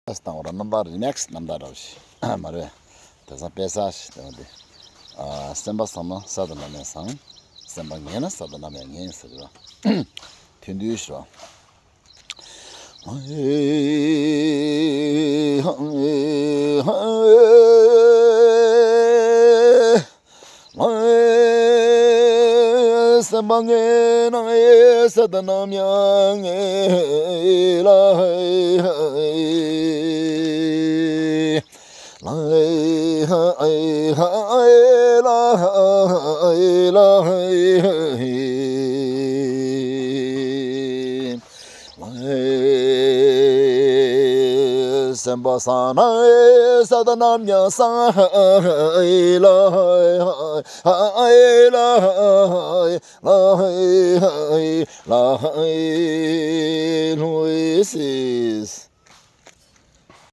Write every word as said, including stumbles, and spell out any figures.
ས་བཏང་བ་ར་རྣམ་པར་རི་མེག་སི་རྣམ་དག་འདྲ་བོ་ཞིག་མ་རེད། དེང་སང་དཔེ་ས་ཞིག་བཏང་བ་དེ། ཨ། སེམས་པ་བཟང་ན་ས་དང་མཉམ་ཡང་བཟང་། སེམས་པ་ངན་ན་ས་དང་མཉམ་ཡང་ངན་ཟེར་བ། ཐུན་དུས་ཞུ། སེམས་པ་ངན་ན་ས་དང་མཉམ་ཡང་ངན་ལ། སེམས་པ་བཟང་ན་ས་དང་མཉམ་ཡང་བཟང་ལ།